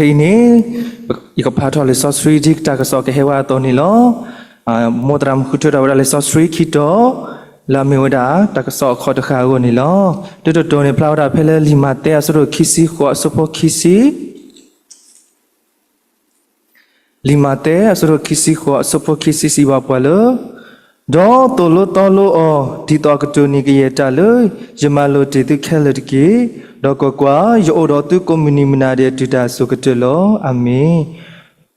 ဖဲအံၤန့ၣ် ယကဖးထီၣ်လံာ်စီဆှံဒ်တၢ်ကစီၣ်ကဟဲဝဲအသိးန့ၣ်လီၤ. မ်သရၣ်မုၣ်ဃုထၢထီၣ်ဝဲဒၣ်လံာ်စီဆှံခံတီၤ လၢအမ့ၢ်ဝဲဒၣ်တၢ်ကစီၣ်အခီၣ်တဃၣ်အဂီၢ်န့ၣ်လီၤ. တၢ်တတီၤန့ၣ်ဖျါဝဲဒၣ်ဖဲလၢလံာ်မးသဲအဆၢဒိၣ်ခံဆံဃိးအဆၢဖိခံဆံ လံာ်မးသဲအဆၢဒိၣ်ခံဆံဃိးအဆၢဖိခံဆံစံးဘၣ်ပှၤလၢ ဒီးသိၣ်လိသီလိအီၤ ဒ်သိးအကတိၢ်န့ၢ်ကယဲၢ်တၢ်လၢ ယမၤလိာ်တ့ၢ်သုခဲလၢာ်တက့ၢ်. ဒီးကွၢ်ကွၢ်, ယအိၣ်ဒီးသုကိးမုၢ်နံၤမုၢ်နၤဒဲးတုၤတၢ်အစိၤကတၢၢ်လီၤ. အၤမ့ၣ်.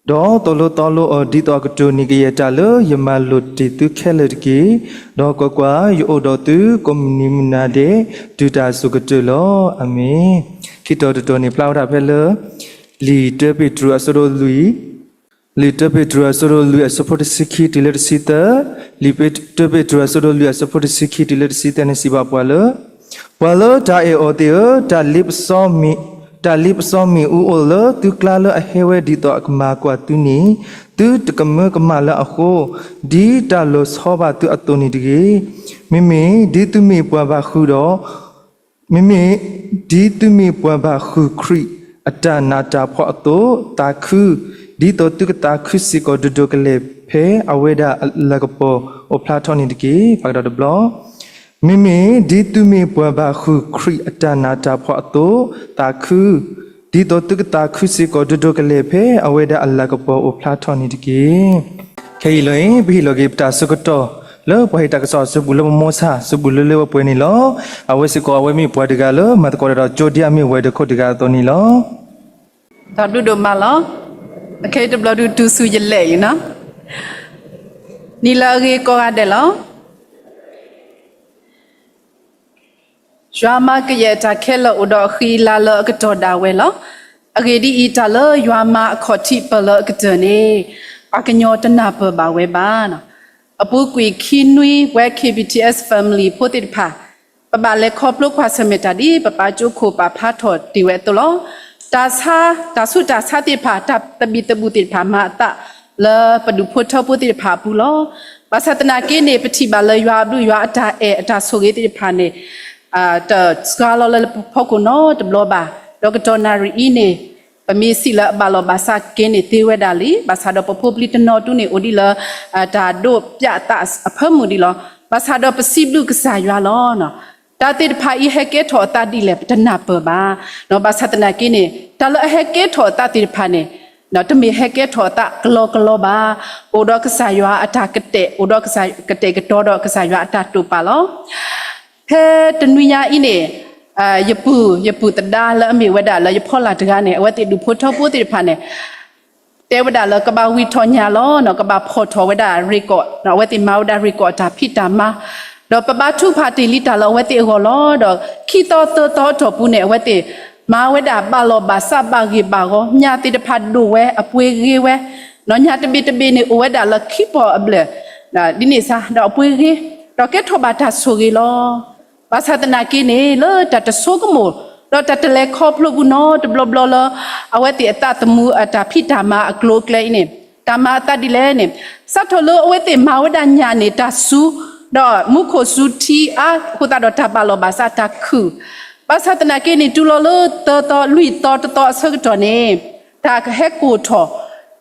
ဒီးသိၣ်လိသီလိအီၤ ဒ်သိးအကတိၢ်န့ၢ်ကယဲၢ်တၢ်လၢ ယမၤလိာ်တ့ၢ်သုခဲလၢာ်တက့ၢ်. ဒီးကွၢ်ကွၢ်, ယအိၣ်ဒီးသုကိးမုၢ်နံၤမုၢ်နၤဒဲး တုၤတၢ်အစိၤကတၢၢ်လီၤ. အၤမ့ၣ်. ခံတီၤတတီၤန့ၣ်ဖျါဝဲဒၣ်ဖဲလၢ လံာ်တၢပ့းတရူးအဆၢဒိၣ်လွံၢ် လံာ်တၢပ့းတရူးအဆၢဒိၣ်လွံၢ်အဆၢဖိတဆံခံတုၤလၢတဆံသၢ, လံာ်တၢပ့းတရူးအဆၢဒိၣ်လွံၢ်အဆၢဖိတဆံခံတုၤလၢတဆံသၢန့ၣ်စံးဘၣ်ပှၤလၢ ပှၤလၢတၢ်အဲၣ်အီၤသ့ၣ်ဧၢ, တၢ်လ့ပစီမ့ၣ်အူအိၣ်လၢသုကျါလၢအဟဲဝဲဒ်သိးအကမၤကွၢ်သုန့ၣ် သုတကမၢကမၣ်လၢအဃိ, ဒ်တၢ်လီၤဆီဘၣ်သုအသိးန့ၣ်တဂ့ၤ. မ့မ့ၢ်ဒ်သုမ့ၢ်ပှၤဘၣ်ဃုာ်ဒီး မ့မ့ၢ်ဒ်သုမ့ၢ်ပှၤဘၣ်ဃုာ်ခရံာ်အတၢ်နးတၢ်ဖှီၣ်အသိး, သးခု, ဒ်သိးသုကသးခုစ့ၢ်ကီးဒိၣ်ဒိၣ်ကလဲာ်ဖဲအဝဲဒၣ်အလၤကပီၤအိၣ်ဖျါထီၣ်န့ၣ်တက့ၢ်. ပကဒီးတဘျီ, မ့မ့ၢ်ဒ်သုမ့ၢ်ပှၤဘၣ်ဃုာ်ခရံာ်အတၢ်နးတၢ်ဖှီၣ်အသိး, သးခု, ဒ်သိးသုကသးခုစ့ၢ်ကီးဒိၣ်ဒိၣ်ကလဲာ်ဖဲအဝဲဒၣ်အလၤကပီၤအိၣ်ဖျါထီၣ်န့ၣ်တက့ၢ်. ခဲအံၤလီၤအံၤ ပဟ့ၣ်လီၤက့ၤပတၢ်ဆၢကတီၢ် လၢပှၤဟ့ၣ်တၢ်ကစီၣ်အစုပူၤလၢပမိၢ်ဆၣ် စုပူၤလၢလၢပှဲၤပှဲၤန့ၣ်လီၤ. အဝဲစ့ၢ်ကီးအဝဲမ့ၢ်ပှၤတဂၤလၢ မၤသကိးတၢ်ဒီးကၠိဒ်အမ့ၢ်ဝဲၤဒၢးခိၣ်တဂၤအသိးန့ၣ်လီၤ. တၢ်ဘျုးဒိၣ်မးလီၤ. အခဲအံၤတဘျီဒုးတုၤဆူယလဲၣ်အံၤနီၤ. နံၤလၢအဂ့ၤကိးဂၤဒဲးလီၤ. ယွၤမၤကယဲၢ်တၢ်ခဲလၢာ်အိၣ်ဒီးအဃံအလၤလၢအကတီၢ်ဒၣ်ဝဲလီၤ. အဂ့ၢ်ဒ်အံၤ, တၢ်လၢယွၤမၤအခီၣ်ထံးပၢၢ်လၢအကတၢၢ်န့ၣ် ပှၤကညီတနၢ်ပၢၢ်ဘၣ်ဝဲဘၣ်. အပူၤကွံာ်ခံနွံဝဲ K B T S Family ဖိသ့ၣ်တဖၣ် ပဘၣ်လဲၤခီဖျိကွၢ်ဆၢၣ်မဲာ်တၢ်ဒ်ပပၢ်ကၠိခိၣ်ပာ်ဖျါထီၣ်တ့ၢ်ဝဲအသိးလီၤ. တၢ်ဆါ, တၢ်ဆူးတၢ်ဆါသ့ၣ်တဖၣ် တၢ်သဘံၣ်သဘုၣ်သ့ၣ်တဖၣ် မၤအသးလၢပဒူၣ်ဖိထၢဖိသ့ၣ်တဖၣ်အပူၤလီၤ. ဘၣ်ဆၣ်သနာ်က့န့ၣ် ပထံၣ်ဘၣ်လၢယွၤအဘျုးယွၤအတၢ်အဲၣ်အတၢ်ဆိၣ်ဂ့ၤသ့ၣ်တဖၣ်န့ၣ် တစှၤလီၤလၢပဖီခိၣ်နီတဘျီဘၣ်. ဒီးကတီၢ်နၣ်ရံၣ်အံၤန့ၣ် ပမ့ၢ်စံးလၢအဘၣ်လီၤဘၣ်စးက့န့ၣ်သ့ဝဲဒၣ်လံ. ဘၣ်ဆၣ်ဒီးပဖိပလံၤတနီၤဒုန့ၣ် အိၣ်ဒ်လၢ တၢ်ဒိးပျးသးအဖၢမုၢ်ဒံးလီၤ. ဘၣ်ဆၣ်ဒီးပစံးဘျုးကစၢ်ယွၤလီၤ. တၢ်သ့ၣ်တဖၣ်အံၤဟဲကဲထီၣ်အသးဒ်လဲၣ် ပတနၢ်ပၢၢ်ဘၣ်. ဘၣ်ဆၣ်သနာ်က့န့ၣ် တၢ်လၢအဟဲကဲထီၣ်အသးသ့ၣ်တဖၣ်န့ၣ် တမ့ၢ်ဟဲကဲထီၣ်အသးကလီကလီဘၣ်. အိၣ်ဒီးကစၢ်ယွၤအတၢ်ကတဲာ်, အိၣ်ဒီးကစၢ်ကတဲာ်ကတီၤဒီးကစၢ်ယွၤအတၢ်တိာ်ပာ်လီၤ. ဖဲတနွံညါအံၤန့ၣ် ယပုၢ်, ယပုၢ်သဒါလၢအမ့ၢ်ဝဲဒၣ်လၢယဖီလာ်တဂၤန့ၣ် အဝဲသ့ၣ်ဒူၣ်ဖိထၢဖိသ့ၣ်တဖၣ်န့ၣ် တဲဝဲဒၣ်လၢကဘၣ်ဝံၤထီၣ်ညၣ်လီၤ, ကဘၣ်ဖီၣ်ထီၣ်ဝဲဒၣ် record, အဝဲသ့ၣ်မၤဝဲဒၣ် record အတၢ်ဖံးတၢ်မၤ, ဒီးပဘါထုကဖၣ်တ့ၢ်လံတၢ်လၢအဝဲသ့ၣ်အဂီၢ်လီၤ. ဒီးခံသီသၢသီအတီၢ်ပူၤန့ၣ် အဝဲသ့ၣ်မၤဝဲဒၣ်ဘၣ်လီၤဘၣ်စးဘၣ်ဂ့ၢ်ဘၣ်ဂီၤ, ညၣ်သ့ၣ်တဖၣ်ဒိၣ်ဝဲအပှ့ၤဂ့ၤဝဲ, ညၣ်တဘ့ၣ်တဘ့ၣ်န့ၣ်အိၣ်ဝဲဒၣ်လၢခံပီၢ်အဘျဲၣ်, ဒ်န့ၣ်စ့ၢ် ဒီးအပှ့ၤဂ့ၤ, ဒီးကဲထီၣ်ဘၣ်တၢ်ဆိၣ်ဂ့ၤလီၤ. ဘၣ်ဆၣ်သနာ်က့န့ၣ် လၢတၢ်တဆိကမိၣ်, ဒီးတၢ်တလဲၤခီဖျိပူၤနီတဘျီဘျီလၢ အဝဲသ့ၣ်အသးသမူအတၢ်ဖံးတၢ်မၤအကျိၤအကျဲအံၤန့ၣ် တၢ်မၤအသးဒ်လဲၣ်န့ၣ်, စးထီၣ်လၢအဝဲသ့ၣ်မၤဝဲဒၣ်ညၣ်န့ၣ် တၢ်စူၤ, ဒီးမူခိၣ်စူၤထံအါအဃိသတးဒီးတၢ်ဘၣ်လီၤဘၣ်စးတၢ်ခုၣ်, ဘၣ်ဆၣ်သနာ်က့န့ၣ် တုၤလီၤလၢသၢသီလွံၢ်သီတသီအဆၢကတီၢ်န့ၣ် တၢ်ကဟဲကိၢ်ထီၣ်,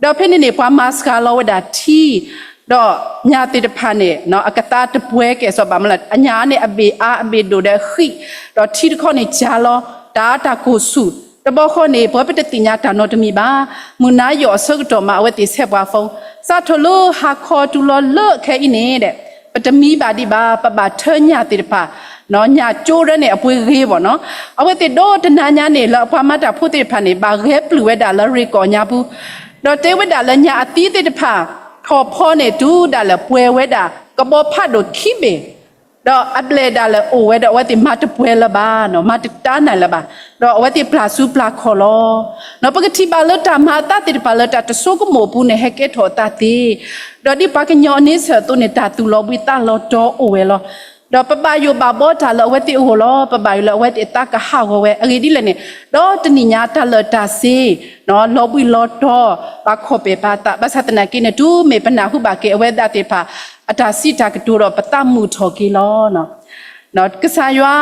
ဒီးဖဲန့ၣ်န့ၣ် ပှၤမၤစှၤလီၤဝဲဒၣ်ထံ, ဒီးညၣ်သ့ၣ်တဖၣ်န့ၣ် အကသါတပှဲၤကဲၣ်စီဘၣ်မနုၤလဲၣ်, အညၣ်န့ၣ်အဘ့ၣ်အါအဘ့ၣ်ဒိၣ်ဒီးဃံး, ဒီးထံတခီန့ၣ်ကၢ်လီၤ, တၢ်အါတၢ်ကိၢ်ဆူၣ်, တဘျီဃီန့ၣ် ပဝဲပတသ့ၣ်ညါတၢ်နီတမံၤဘၣ်, မုၢ်နၤယီၣ်အဆၢကတီၢ်မး အဝဲသ့ၣ်ဆဲးပှၤ phone, စးထီၣ်လၢဟါခီတုၤလီၤလၢခဲအံၤန့ၣ်ဒီး ပတမံဘၣ်ဒံးဘၣ်, ပဘၣ်ထၢညၣ်သ့ၣ်တဖၣ်, ညၣ်ကၠိဒၢန့ၣ် အပှ့ၤဂ့ၤဘၣ်နီၤ, အဝဲသ့ၣ်ဒီတနၤညါန့ၣ် လၢအပှၤမၤတၢ်ဖိသ့ၣ်တဖၣ်န့ၣ် ဘၣ်ဂဲၤပျုၢ်ဝဲဒၣ်လၢ record ညါပူၤ, ဒီးတဲဝဲဒၣ်လၢညၣ်အသံသ့ၣ်တဖၣ် ထီၣ်ဖီန့ၣ် တုၤဒၣ်လဲာ်ပှဲၤဝဲဒၣ် ကဘီဖးဒိၣ်ခံဘ့ၣ်, ဒီးအဘျဲၣ်ဒၣ်လဲာ်အိၣ်ဝဲဒီး အဝဲသ့ၣ်မၤတပှဲၤလၢၤဘၣ်, မၤတတၢ်နၤလၢၤဘၣ်, ဒီးအဝဲသ့ၣ်ပျၢ်စုပျၢ်ခီၣ်လီၤ. ပကထံၣ်ဘၣ်လၢတၢ်မၤအသးသ့ၣ်တဖၣ်လၢတၢ်တဆိကမိၣ်အပူၤန့ၣ် ဟဲကဲထီၣ်အသးသ့, ဒီးဒ်ပှၤကညီအန့ဆၢၣ်အသိးန့ၣ် တၢ်သူၣ်လီၤဘှံးသးလီၤတီၤအိၣ်ဝဲလီၤ. ဒီးပဘၣ်ယိၣ်ဘၣ်ဘီတၢ်လၢအဝဲသ့ၣ်အဂီၢ်လီၤ, ပဘၣ်ယိၣ်လၢအဝဲသ့ၣ်အသးကဟးဂီၤဝဲ, အဂ့ၢ်ဒ်လဲၣ်န့ၣ်, ဒီတနံၣ်ညါတၢ်လၢာ်တၢ်စ့ လီၤဘှံးလီၤတီၤ ဘၣ်ခီၣ်ပဲာ်ပာ်သး, ဘၣ်ဆၣ်သနာ်က့န့ၣ် တုၤမ့ၢ်ပနၢ်ဟူဘၣ်က့ၤအဝဲဒၣ်သ့ၣ်တဖၣ် အတၢ်စံးတၢ်ကတိၤဒီး ပသးမုာ်ထီၣ်က့ၤလီၤ. ကစၢ်ယွၤ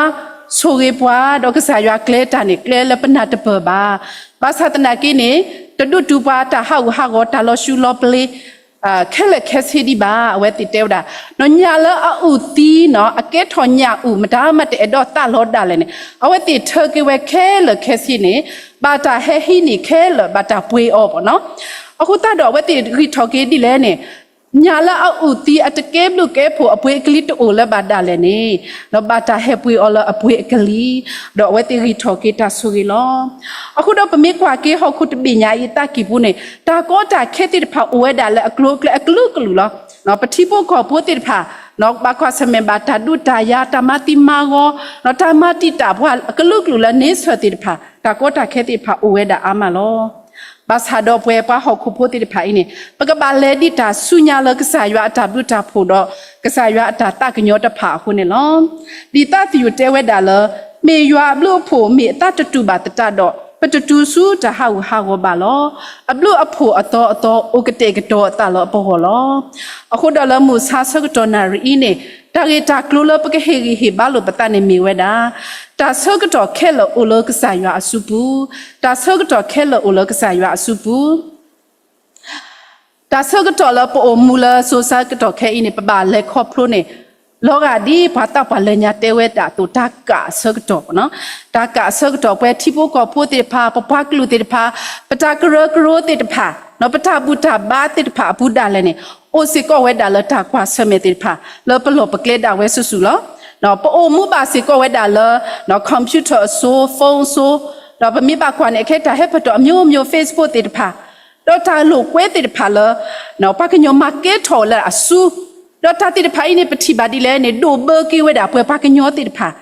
ဆိၣ်ဂ့ၤပှၤ ဒီးကစၢ်ယွၤကျဲတၢ်န့ၣ် ကျဲလၢပနၢ်တပၢၢ်ဘၣ်. ဘၣ်ဆၣ်သနာ်က့န့ၣ် တဒိၣ်တုၤပှၤတၢ်ဟးဂူာ်ဟးဂီၤ တၢ်လီၤဆူလီၤပလ့ၤ ခဲလၢာ်ခဲဆ့ဒံးဘၣ်. အဝဲသ့ၣ်တဲဝဲဒၣ် ညၣ်လၢအအုၣ်သံနီၤ အကဲထီၣ်ညၣ်အုၣ် မတၤမးတအဲၣ်ဒိးသးလီၤဒၣ်လဲာ်န့ၣ် အဝဲသ့ၣ်ထၢက့ၤဝဲခဲလၢာ်ခဲဆ့န့ၣ် ဘၣ်တၢ်ဟဲဟံးန့ၢ်ခဲလၢာ် ဘၣ်တၢ်ပှ့ၤအီၤဘၣ်နီၤ. အဃိသတးဒီး အဝဲသ့ၣ်ဂံၢ်ထီၣ်က့ၤဒ်လဲၣ်န့ၣ် ညၣ်လၢအအုၣ်သံ အတကဲဘျုးကဲဖှိၣ် အပှ့ၤအကလံၤတအိၣ်လၢၤဘၣ်ဒၣ်လဲာ်န့ၣ် ဘၣ်တၢ်ဟဲပှ့ၤအီၤလၢအပှ့ၤအကလံၤ, ဒီးအဝဲသ့ၣ်ဂံၢ်ထီၣ်က့ၤတၢ်ဆိၣ်ဂ့ၤလီၤ. အဃိဒီးပမ့ၢ်ကွၢ်က့ၤဟီၣ်ခိၣ်တဘ့ၣ်ညါအံၤအသးကံၢ်ပူၤန့ၣ် တၢ်ကီတၢ်ခဲသ့ၣ်တဖၣ်အိၣ်ဝဲဒၣ်လၢအကျိၤအကျဲအကလုာ်ကလုာ်လီၤ. ပထံဖိကီၢ်ဖိသ့ၣ်တဖၣ် ဘၣ်ကွၢ်ဆၢၣ်မဲာ်ဘၣ်တၢ်ဒုးတၢ်ယၤ တၢ်မၤသံမၤဂီၤ တၢ်မၤတံာ်တာ်ပှၤအကလုာ်ကလုာ်လၢန့ဆၢၣ်သ့ၣ်တဖၣ် တၢ်ကီတၢ်ခဲသ့ၣ်တဖၣ်အိၣ်ဝဲဒၣ်အါမးလီၤ. ဘၣ်ဆၣ်ဒီးပဝဲပှၤဟီၣ်ခိၣ်ဖိသ့ၣ်တဖၣ်အံၤန့ၣ် ပကဘၣ်လဲၤဒံးတၢ်ဆူညါလၢကစၢ်ယွၤအတၢ်ဘျုးတၢ်ဖှိၣ်ဒီး ကစၢ်ယွၤအတၢ်သးကညီၤတဖၣ်အဃိန့ၣ်လီၤ. ဒ်သးသယုၢ်တဲဝဲဒၣ်လၢ မ့ၢ်ယွၤအဘျုးအဖှိၣ် မ့ၢ်အသးတတူၢ်ဘၣ်သတးဒီး ပတတုၤဆူတၢ်ဟးဂူာ်ဟးဂီၤဘၣ်လီၤ. အဘျုးအဖှိၣ်အသီအသီ အိၣ်ကတဲာ်ကတီၤအသးလၢအပဂီၢ်လီၤ. အဃိဒီးလၢမုၢ်ဆါဆၢကတီၢ်နၣ်ရံၣ်အံၤန့ၣ် တၢ်ဂ့ၢ်တၢ်ကျိၤလၢပကဟ့ၣ်ဂံၢ်ဟ့ၣ်ဘါလိာ်ပသးန့ၣ်မ့ၢ်ဝဲဒၣ် တၢ်ဆၢကတီၢ်ခဲလၢာ်အိၣ်လၢကစၢ်ယွၤအစုပူၤ, တၢ်ဆၢကတီၢ်ခဲလၢာ်အိၣ်လၢကစၢ်ယွၤအစုပူၤ တၢ်ဆၢကတီၢ်လၢပအိၣ်မူလၢစိၤဆၢကတီၢ်ခဲအံၤန့ၣ် ပဘၣ်လဲၤခီဖျိန့ၣ် လီၤဂာ်ဒ်ပှၤသးပှၢ်လၢညါတဲဝဲဒၣ်အသိး တၢ်ကၣ်အဆၢကတီၢ်, တၢ်ကၣ်အဆၢကတီၢ် ပဝဲထံဖိကီၢ်ဖိသ့ၣ်တဖၣ် ပပှၤကလုာ်သ့ၣ်တဖၣ် ပတၢ်ကရၢကရိသ့ၣ်တဖၣ် ပတၢ်ဘူၣ်တၢ်ဘါသ့ၣ်တဖၣ်အပူၤဒၣ်လဲာ်န့ၣ် အိၣ်စ့ၢ်ကီးဝဲဒၣ်လၢတၢ်ကွၢ်ဆၢၣ်မဲာ်သ့ၣ်တဖၣ် လၢပလီၢ်ပကျဲဒၣ်ဝဲစုာ်စုာ်လီၤ. ပအိၣ်မူဘၣ်စ့ၢ်ကီးဝဲဒၣ်လၢ computer အစိၤ phone အစိၤ, ဒီးပမ့ၢ်ဘၣ်ကွၢ်န့ၣ် အခဲတၢ်ဟဲဖးထီၣ်အမျိုးမျိုး Facebook သ့ၣ်တဖၣ် ဒီးတၢ်လိာ်ကွဲသ့ၣ်တဖၣ်လၢ ပှၤကညီမၤကဲထီၣ်လၢအစု, ဒီးတၢ်သ့ၣ်တဖၣ်အံၤန့ၣ် ပထံၣ်ဘၣ်ဒ်လဲၣ်န့ၣ် ဒိၣ်ဘၢက့ၤဝဲဒၣ်ပှၤပှၤကညီသ့ၣ်တဖၣ်,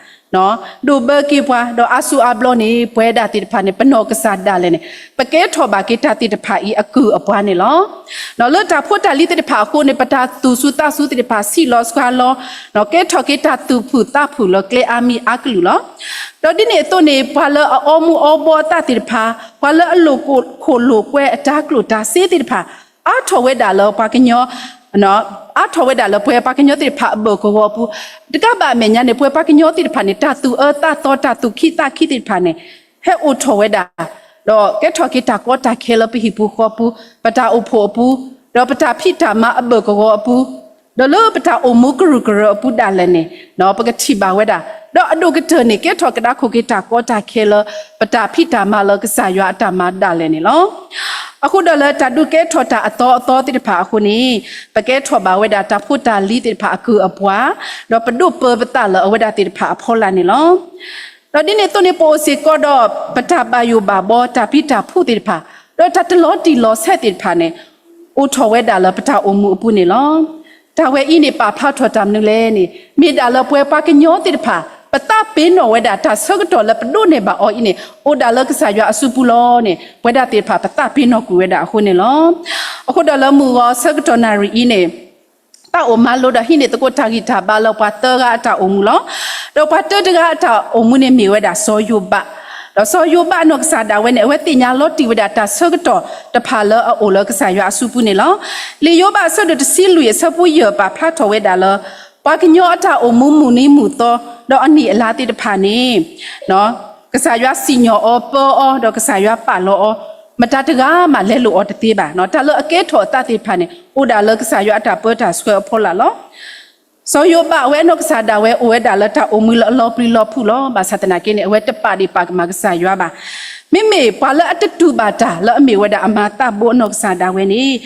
ဒိၣ်ဘၢက့ၤပှၤ ဒီးအါစုအါဘျီန့ၣ် ပဝဲဒၣ်သ့ၣ်တဖၣ်န့ၣ် ပနီၢ်ကစၢ်ဒၣ်လဲာ်န့ၣ် ပကဲထီၣ်ဘၣ်က့ၤတၢ်သ့ၣ်တဖၣ်အံၤအကုၢ်အပှၤန့ၣ်လီၤ. လၢတၢ်ဖိတၢ်လံၤသ့ၣ်တဖၣ်အဃိန့ၣ် ပတၢ်သူၣ်စူၤသးစူၤသ့ၣ်တဖၣ် ဆံးလီၤစှၤလီၤ, ကဲထီၣ်က့ၤတၢ်သူၣ်ဖှံသးဖှံလၢကျဲအါမံၤအါကလုာ်လီၤ. ဒီးဒ်န့ၣ်အသိးန့ၣ် ပှၤလၢအအီမူၤအီဘှီအသးသ့ၣ်တဖၣ်, ပှၤလၢအလိာ်ခိၣ်လိာ်ကွဲအတၢ်ကျိၣ်တၢ်စ့သ့ၣ်တဖၣ် အါထီၣ်ဝဲဒၣ်လၢပှၤကညီ အါထီၣ်ဝဲဒၣ်လၢပဝဲပှၤကညီသ့ၣ်တဖၣ်အဘၢၣ်ကဝီၤအပူၤ, တကးဘၣ်အမဲာ်ညါန့ၣ် ပဝဲပှၤကညီသ့ၣ်တဖၣ်န့ၣ် တၢ်သူၣ်အၢသးသီ တၢ်သူၣ်ခံသးခံသ့ၣ်တဖၣ်န့ၣ် ဟဲအိၣ်ထီၣ်ဝဲဒၣ်, ဒီးကဲထီၣ်က့ၤတၢ်ကီတၢ်ခဲလၢပဟံၣ်ပူၤဃီပူၤ, ပတၢ်အိၣ်ဖှိၣ်အပူၤ, ဒီးပတၢ်ဖံးတၢ်မၤအဘၢၣ်ကဝီၤအပူၤ, ဒီးလၢပတၢ်အိၣ်မူကရူၢ်ကရၢအပူၤဒၣ်လဲာ်န့ၣ် ပကထံၣ်ဘၣ်ဝဲဒၣ်, ဒီးအဒိၣ်ကတၢၢ်န့ၣ် ကဲထီၣ်ကဒါခိၣ်က့ၤတၢ်ကီတၢ်ခဲလၢ ပတၢ်ဖံးတၢ်မၤလၢကစၢ်ယွၤအတၢ်မၤဒၣ်လဲာ်န့ၣ်လီၤ. အဃိဒီးလၢတၢ်ဒုးကဲထီၣ်တၢ်အသီအသီသ့ၣ်တဖၣ်အဃိန့ၣ် ပကဲထီၣ်ဘၣ်ဝဲဒၣ်တၢ်ဖိတၢ်လံၤသ့ၣ်တဖၣ်အကုၢ်အပှၤ, ဒီးပဒိၣ်ပၢၤပသးလၢအဝဲဒၣ်သ့ၣ်တဖၣ်အဖီလာ်န့ၣ်လီၤ. ဒီးဒ်န့ၣ်အသိးန့ၣ် ပအိၣ်စ့ၢ်ကီးဒီး ပတၢ်ဘၣ်ယိၣ်ဘၣ်ဘှီ တၢ်ပျံၤတၢ်ဖုးသ့ၣ်တဖၣ်, ဒီးတၢ်တလီၤတံၢ်လီၤဆဲးသ့ၣ်တဖၣ်န့ၣ် အိၣ်ထီၣ်ဝဲဒၣ်လၢပတၢ်အိၣ်မူအပူၤန့ၣ်လီၤ. တၢ်ဝဲအံၤန့ၣ် ပာ်ဖျါထီၣ်တၢ်မနုၤလဲၣ်န့ၣ် မ့ၢ်ဒၣ်လၢပဝဲပှၤကညီသ့ၣ်တဖၣ် ပသးပ့ၤနီၣ်ဝဲဒၣ်တၢ်ဆၢကတီၢ်လၢပဒိးန့ၢ်ဘၣ်အီၤအံၤန့ၣ် အိၣ်ဒၣ်လၢကစၢ်ယွၤအစုပူၤလီၤန့ၣ် ပဝဲဒၣ်သ့ၣ်တဖၣ် ပသးပ့ၤနီၣ်ကွံာ်ဝဲဒၣ်အဃိန့ၣ်လီၤ. အဃိဒီးလၢမုၢ်ဂီၤဆၢကတီၢ်နၣ်ရံၣ်အံၤန့ၣ် သးအိၣ်မၤလိဒီးဟံးန့ၢ်သကိးတၢ်ဂံၢ်တၢ်ဘါလၢပှၤသၢဂၤအတၢ်အိၣ်မူလီၤ. ဒီးပှၤတၢတဂၤအတၢ်အိၣ်မူန့ၣ်မ့ၢ်ဝဲဒၣ်စီၤယိၤဘး, ဒီးစီၤယိၤဘးအနီၢ်ကစၢ်ဒၣ်ဝဲန့ၣ် အဝဲသ့ၣ်ညါလီၤတံၢ်ဝဲဒၣ်တၢ်ဆၢကတီၢ်တဖၣ်လၢအအိၣ်လၢကစၢ်ယွၤအစုပူၤန့ၣ်လီၤ. လံာ်ယိၤဘးအဆၢဒိၣ်တဆံလွံၢ်အဆၢဖိယဲၢ် ပာ်ဖျါထီၣ်ဝဲဒၣ်လၢ ပှၤကညီအတၢ်အိၣ်မူမုၢ်နံၤမုၢ်သီ ဒီးအနံၣ်အလါသ့ၣ်တဖၣ်န့ၣ် ကစၢ်ယွၤစံၣ်ညီၣ်အီၤပၢအီၤ ဒီးကစၢ်ယွၤပာ်လီၤအီၤ မတၤတဂၤမးလဲလိာ်အီၤတသ့ဘၣ်. တၢ်လၢအကဲထီၣ်အသးသ့ၣ်တဖၣ်န့ၣ် အိၣ်ဒၣ်လၢကစၢ်ယွၤအတၢ်ပၢတၢ်ဆှၢအဖီလာ်လီၤ. စီၤယိၤဘးအဝဲအနီၢ်ကစၢ်ဒၣ်ဝဲအိၣ်ဝဲဒၣ်လၢတၢ်အိၣ်မူလၢအလီၤပျံၤလီၤဖုးလီၤ. ဘၣ်ဆၣ်သနာ်က့န့ၣ် အဝဲတပာ်ဒ့ၣ်ပာ်ကမၣ်ကစၢ်ယွၤဘၣ်. မ့မ့ၢ်ပှၤလၢအတတူၢ်ဘၣ်တၢ်လၢအမ့ၢ်ဝဲဒၣ်အမၤသးဘိအနီၢ်ကစၢ်ဒၣ်ဝဲန့ၣ်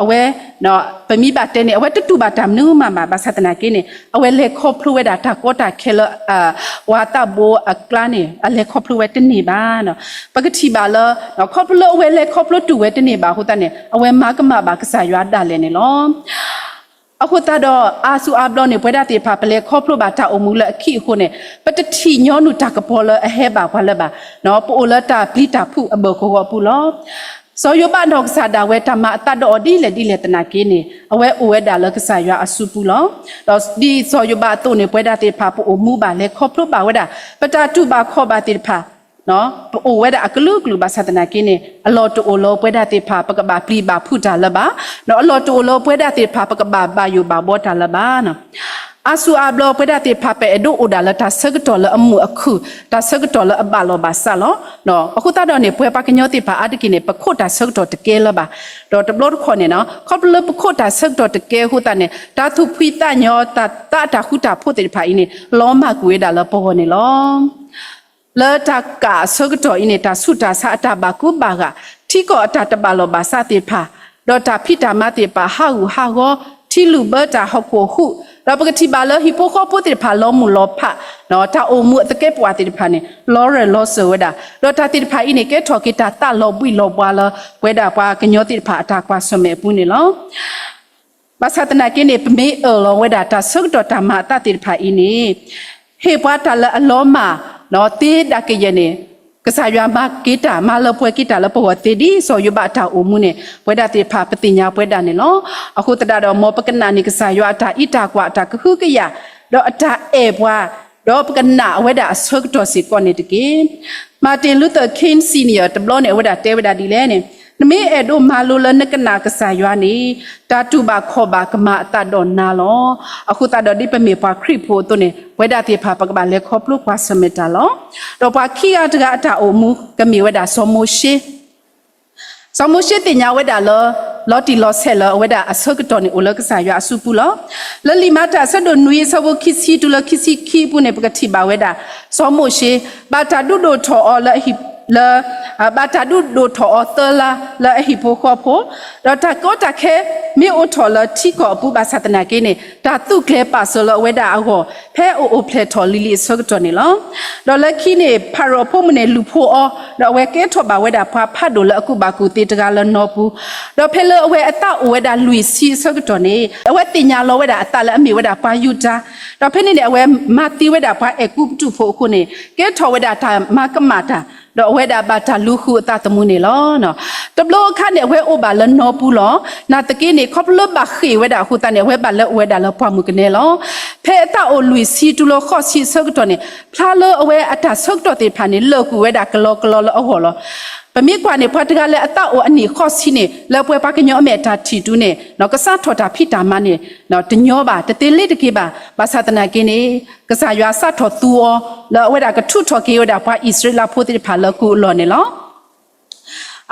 အဝဲ ပမ့ၢ်ဘၣ်တဲန့ၣ် အဝဲတတူၢ်ဘၣ်တၢ်မနုၤမးဘၣ်. ဘၣ်ဆၣ်သနာ်က့န့ၣ် အဝဲလဲၤခီဖျိဝဲဒၣ်တၢ်ကီတၢ်ခဲလၢ ပှၤသးဘိအကျါန့ၣ် အလဲၤခီဖျိဝဲတန့ၢ်ဘၣ်. ပကထံၣ်ဘၣ်လၢ ခီဖျိလၢအဝဲလဲၤခီဖျိတူၢ်ဝဲတန့ၢ်ဘၣ်အဃိသတးန့ၣ် အဝဲမၤကမၣ်ဘၣ်ကစၢ်ယွၤဒၣ်လဲာ်န့ၣ်လီၤ. အဃိသတးဒီး အါစုအါဘျီန့ၣ် ပဝဲဒၣ်သ့ၣ်တဖၣ် ပလဲၤခီဖျိဘၣ်တၢ်အိၣ်မူလၢအခံးအဃိန့ၣ် ပတထံၣ်ညီနုၢ်တၢ်ကပီၤလၢအဟဲဘၣ်ပှၤလၢၤဘၣ်. ပအိၣ်လၢတၢ်ပျံၤတၢ်ဖုးအဘၢၣ်ကဝီၤအပူၤလီၤ. စီၤယိၤဘးနီၢ်ကစၢ်ဒၣ်ဝဲ တၢ်မၤအသးဒီးအီၤဒ်လဲၣ်ဒ်လဲၣ်သနာ်က့န့ၣ် အဝဲအိၣ်ဝဲဒၣ်လၢကစၢ်ယွၤအစုပူၤလီၤ. ဒီးဒ်စီၤယိၤဘးအသိးန့ၣ် ပဝဲဒၣ်သ့ၣ်တဖၣ် ပအိၣ်မူဘၣ် လဲၤခီဖျိဘၣ်ဝဲဒၣ် ပတၢ်တူၢ်ဘၣ်ခီၣ်ဘၣ်သ့ၣ်တဖၣ် ပအိၣ်ဝဲဒၣ်အကလုာ်ကလုာ်ဘၣ်ဆၣ်သနာ်က့န့ၣ် အလီၢ်တအိၣ်လၢပဝဲဒၣ်သ့ၣ်တဖၣ် ပကဘၣ်ပျံၤဘၣ်ဖုးတၢ်လၢၤဘၣ်. ဒီးအလီၢ်တအိၣ်လၢပဝဲဒၣ်သ့ၣ်တဖၣ် ပကဘၣ်ဘၣ်ယိၣ်ဘၣ်ဘှီတၢ်လၢၤဘၣ်. အါစုအါဘျီ ပဝဲဒၣ်သ့ၣ်တဖၣ် ပအဲၣ်ဒိးအိၣ်ဒၣ်လၢတၢ်ဆၢကတီၢ်လၢအမုာ်အခုၣ်, တၢ်ဆၢကတီၢ်လၢအဘၣ်လီၢ်ဘၣ်စးလီၤ. အဃိသတးဒီးန့ၣ် ပဝဲပှၤကညီသ့ၣ်တဖၣ်အါတက့ၢ်န့ၣ် ပခိးတၢ်ဆၢကတီၢ်တကဲလၢၤဘၣ်. ဒီးတဘျီတခီၣ်န့ၣ် ခီဖျိလၢပခိးတၢ်ဆၢကတီၢ်တကဲအဃိသတးန့ၣ် တၢ်သူၣ်ဖှံသးညီ တၢ်သးအတၢ်ဃူတၢ်ဖိးသ့ၣ်တဖၣ်အံၤန့ၣ် လီၤမၢ်ကွံာ်ဝဲဒၣ်လၢပဂီၢ်န့ၣ်လီၤ. လၢတၢ်ကၣ်အဆၢကတီၢ်အံၤန့ၣ် တၢ်ဆူးတၢ်ဆါအတၢ်ဘၣ်ကူဘၣ်ဂာ်, ထံကီၢ်အတၢ်တဘၣ်လီၢ်ဘၣ်စးသ့ၣ်တဖၣ်, ဒီးတၢ်ဖံးတၢ်မၤသ့ၣ်တဖၣ်ဟးဂူာ်ဟးဂီၤ, ထံလုၢ်ဘၢတၢ်ဟီၣ်ခိၣ်ဟူး, ဒီးပကထံၣ်ဘၣ်လၢဟံၣ်ဖိဃီဖိသ့ၣ်တဖၣ်လီၤမုၢ်လီၤဖး, တၢ်အိၣ်မူအသကဲးပဝးသ့ၣ်တဖၣ်န့ၣ် လီၤရၢၢ်လီၤစၢၤဝဲဒၣ်, ဒီးတၢ်သ့ၣ်တဖၣ်အံၤန့ၣ် ကဲထီၣ်က့ၤတၢ်သးလီၤဘှံးလီၤဘှါလၢ ပဝဲဒၣ်ပှၤကညီသ့ၣ်တဖၣ်အတၢ်ကွၢ်ဆၢၣ်မဲာ်အပူၤန့ၣ်လီၤ. ဘၣ်ဆၣ်သနာ်က့န့ၣ် ပမ့ၢ်အၢၣ်လီၤဝဲဒၣ်တၢ်ဆၢကတီၢ်တၢ်မၤအသးသ့ၣ်တဖၣ်အံၤန့ၣ် ဟ့ၣ်ပှၤတၢ်လၢအလီၤမၢ် သ့ဒၣ်ကယဲၢ်န့ၣ် ကစၢ်ယွၤမၤက့ၤတၢ် မၤလၢပှဲၤက့ၤတၢ်လၢပဂီၢ်သ့ဒ်စီၤယိၤဘးအတၢ်အိၣ်မူန့ၣ် ပဝဲဒၣ်သ့ၣ်တဖၣ်ပသ့ၣ်ညါပဝဲဒၣ်န့ၣ်လီၤ. အဃိသတးဒီး မ်ပကနာ်န့ၢ်ကစၢ်ယွၤအတၢ်အံးတၢ်ကွၢ်အတၢ်ကဟုကယာ် ဒီးအတၢ်အဲၣ်ပှၤ ဒီးပကနာ်အဝဲဒၣ်အဆၢကတီၢ်စ့ၢ်ကီးန့ၣ်တက့ၢ်. Martin Luther King Senior တဘျီန့ၣ် အဝဲဒၣ်တဲဝဲဒၣ်ဒ်လဲၣ်န့ၣ် နမ့ၢ်အဲၣ်ဒိးမၤလိလၢနကနာ်ကစၢ်ယွၤန့ၣ် တၢ်တူၢ်ဘၣ်ခီၣ်ဘၣ်ကမၤအသးဒီးနၤလီၤ. အဃိသတးဒီးဒ်ပမ့ၢ်ပှၤခရံာ်ဖိအသိးန့ၣ် ပဝဲဒၣ်သ့ၣ်တဖၣ်ပကဘၣ်လဲၤခီဖျိကွၢ်ဆၢၣ်မဲာ်တၢ်လီၤ. ဒီးပှၤခံဂၤတဂၤအတၢ်အိၣ်မူကမ့ၢ်ဝဲဒၣ်စီၤမိၤၡ့ စီၤမိၤၡ့သ့ၣ်ညါဝဲဒၣ်လၢ လီၤတံၢ်လီၤဆဲးလၢအဝဲဒၣ်အဆၢကတီၢ်န့ၣ်အိၣ်လၢကစၢ်ယွၤအစုပူၤလီၤ. လၢလံာ်မၤတၢ်အဆၢဒိၣ်နွံအဆၢဖိခံဆံတုၤလၢခံဆံခံအပူၤန့ၣ် ပကထံၣ်ဘၣ်ဝဲဒၣ် စီၤမိၤၡ့ ဘၣ်တၢ်ဒုးဒိၣ်ထီၣ်အီၤလၢ လၢ ဘၣ်တၢ်ဒုးဒိၣ်ထီၣ်အီၤသၢလါလၢအဟံၣ်ဖိဃီဖိ, ဒီးတၢ်ကီတၢ်ခဲမ့ၢ်အိၣ်ထီၣ်လၢထံကီၢ်အပူၤဘၣ်ဆၣ်သနာ်က့န့ၣ် တၢ်သူၣ်ကျဲၤပာ်စၢၤလၢအဝဲဒၣ်အဂီၢ် ဖဲအအိၣ်အိၣ်ဖျဲၣ်ထီၣ်လံၤလံၤအဆၢကတီၢ်န့ၣ်လီၤ. ဒီးလၢခံန့ၣ် ဖၤရိၤအဖိမုၣ်န့ၣ်လူၤဖိအီၤ, ဒီးအဝဲကဲထီၣ်ဘၣ်ဝဲဒၣ်ပှၤဖးဒိၣ်လၢအကူၣ်ဘၣ်ကူၣ်သ့တဂၤလၢနီပူၤ, ဒီးဖဲလၢအဝဲအသးအိၣ်ဝဲဒၣ်လွံၢ်ဆံအဆၢကတီၢ်န့ၣ် အဝဲသ့ၣ်ညါလီၤဝဲဒၣ်အသးလၢအမ့ၢ်ဝဲဒၣ်ပှၤယူဒၤ, ဒီးဖဲန့ၣ်န့ၣ် အဝဲမၤသံဝဲဒၣ်ပှၤအဲၤကူပတူးဖိအဃိန့ၣ် ကဲထီၣ်ဝဲဒၣ်တၢ်မၤကမၣ်တၢ်, ဒီးအဝဲဒၣ်ဘၣ်တၢ်လူၤဃုအသးသမူန့ၣ်လီၤ. တဘျီအခါန့ၣ် အဝဲအိၣ်ဘၣ်လၢနီပူၤလီၤ. နာ်သက့န့ၣ် ခီဖျိလၢဘၣ်ဃ့ၢ်ဝဲဒၣ်အဃိသတးန့ၣ် အဝဲဘၣ်လဲၤအိၣ်ဝဲဒၣ်လၢပှၢ်မုၢ်ကနဲလီၤ. ဖဲအသးအိၣ်လွံၢ်ဆံတုၤလၢဃိးဆံအဆၢကတီၢ်န့ၣ် ဖျါလၢအဝဲအတၢ်ဆၢကတီၢ်သ့ၣ်တဖၣ်န့ၣ် လၢာ်ကွံာ်ဝဲဒၣ်ကလီကလီလၢအဂီၢ်လီၤ. ပမ့ၢ်ကွၢ်န့ၣ် ပှၤတဂၤလၢအသးအိၣ်အနံၣ်ဃိးဆံန့ၣ် လၢပဝဲပှၤကညီအမဲာ်တၢ်ထံၣ်တုၤန့ၣ် ကစးထီၣ်တၢ်ဖံးတၢ်မၤန့ၣ် တညီဘၣ်, တသ့လ့ၤတက့ၤဘၣ်. ဘၣ်ဆၣ်သနာ်က့န့ၣ် ကစၢ်ယွၤစးထီၣ်သူအီၤ လၢအဝဲဒၣ်ကထုးထီၣ်က့ၤဝဲဒၣ်ပှၤအံၣ်စရ့လးဖိသ့ၣ်တဖၣ်လၢကူးအလီၢ်န့ၣ်လီၤ.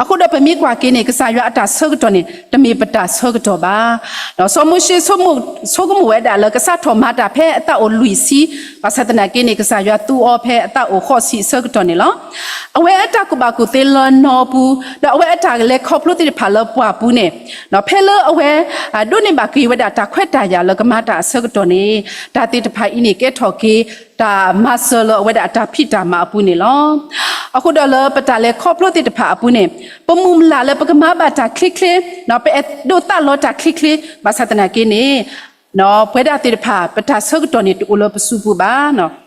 အဃိဒီးပမ့ၢ်ကွၢ်က့ၤန့ၣ် ကစၢ်ယွၤအတၢ်ဆၢကတီၢ်န့ၣ် တမ့ၢ်ပတၢ်ဆၢကတီၢ်ဘၣ်. စီၤမိၤၡ့ဆိကမိၣ်ဝဲဒၣ်လၢကစးထီၣ်မၤတၢ်ဖဲအသးအိၣ်လွံၢ်ဆံ, ဘၣ်ဆၣ်သနာ်က့န့ၣ် ကစၢ်ယွၤသူအီၤဖဲအသးအိၣ်ဃိးဆံအဆၢကတီၢ်န့ၣ်လီၤ. အဝဲအတၢ်ကူၣ်ဘၣ်ကူၣ်သ့လၢနီပူၤ, ဒီးအဝဲအတၢ်လဲၤခီဖျိသ့ၣ်တဖၣ်လၢပှၢ်ပူၤန့ၣ် ဖဲလၢအဝဲ ဒိးန့ၢ်ဘၣ်က့ၤဝဲဒၣ်တၢ်ခွဲးတၢ်ယာ်လၢကမၤတၢ်အဆၢကတီၢ်န့ၣ် တၢ်သ့ၣ်တဖၣ်အံၤန့ၣ် ကဲထီၣ်က့ၤ တၢ်မၤစၢၤလၢအဝဲဒၣ်အတၢ်ဖံးတၢ်မၤအပူၤန့ၣ်လီၤ. အဃိဒီးလၢပတၢ်လဲၤခီဖျိသ့ၣ်တဖၣ်အပူၤန့ၣ် ပမုၢ်မလၢ်လၢပကမၤဘၣ်တၢ်ချ့ချ့, ပအဲၣ်ဒိးသးလီတၢ်ချ့ချ့, ဘၣ်ဆၣ်သနာ်က့န့ၣ် ပဝဲဒၣ်သ့ၣ်တဖၣ် ပတၢ်ဆၢကတီၢ်န့ၣ်တအိၣ်လၢပစုပူၤဘၣ်.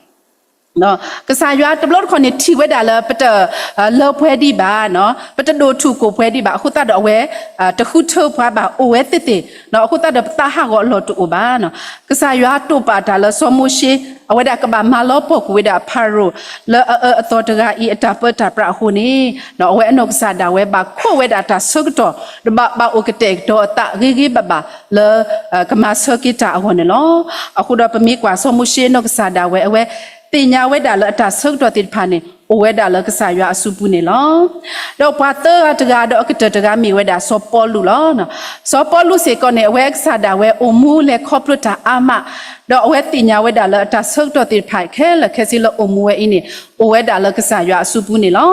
ကစၢ်ယွၤတဘျီတခီၣ်န့ၣ် ထံၣ်ဝဲဒၣ်လၢပတလၢပှဲၤဒံးဘၣ်, ပတဒိၣ်ထူၣ်ကိၢ်ပှဲၤဒံးဘၣ်, အဃိသတးဒီးအဝဲ တဃုထၢပှၤဘၣ် အိၣ်ဝဲသ့ၣ်သ့ၣ်, အဃိသတးဒီးပသးဟးဂီၤအလီၢ်တအိၣ်ဘၣ်. ကစၢ်ယွၤတိာ်ပာ်တၢ်လၢစီၤမိၤၡ့ အဝဲဒၣ်ကဘၣ်မၤလီၤပှီၢ်ကွံာ်ဝဲဒၣ်ဖၤရိၤ လၢအအၢအသီတဂၤအံၤအတၢ်ပၢတၢ်ပြးအဃိန့ၣ် အဝဲအနီၢ်ကစၢ်ဒၣ်ဝဲဘၣ်ခိးဝဲဒၣ်တၢ်ဆၢကတီၢ် ဒီးဘၣ်အိၣ်ကတဲာ်ကတီၤအသးဂ့ၤဂ့ၤဘၣ်ဘၣ်လၢ ကမၤဆၢက့ၤတၢ်အဂီၢ်န့ၣ်လီၤ. အဃိဒီးပမ့ၢ်ကွၢ်စီၤမိၤၡ့နီၢ်ကစၢ်ဒၣ်ဝဲ အဝဲသ့ၣ်ညါဝဲဒၣ်လၢအတၢ်ဆၢကတီၢ်သ့ၣ်တဖၣ်န့ၣ် အိၣ်ဝဲဒၣ်လၢကစၢ်ယွၤအစုပူၤန့ၣ်လီၤ. ဒီးပှၤသၢဂၤတဂၤဒီးအကတၢၢ်တဂၤမ့ၢ်ဝဲဒၣ်စီၤပီလူးလီၤ. စီၤပီလူးစ့ၢ်ကီးန့ၣ် အဝဲကစၢ်ဒၣ်ဝဲအိၣ်မူလဲၤခီဖျိတၢ်အါမး, ဒီးအဝဲသ့ၣ်ညါဝဲဒၣ်လၢအတၢ်ဆၢကတီၢ်သ့ၣ်တဖၣ်ခဲလၢာ်ခဲဆ့လၢအိၣ်မူဝဲအံၤန့ၣ် အိၣ်ဝဲဒၣ်လၢကစၢ်ယွၤအစုပူၤန့ၣ်လီၤ.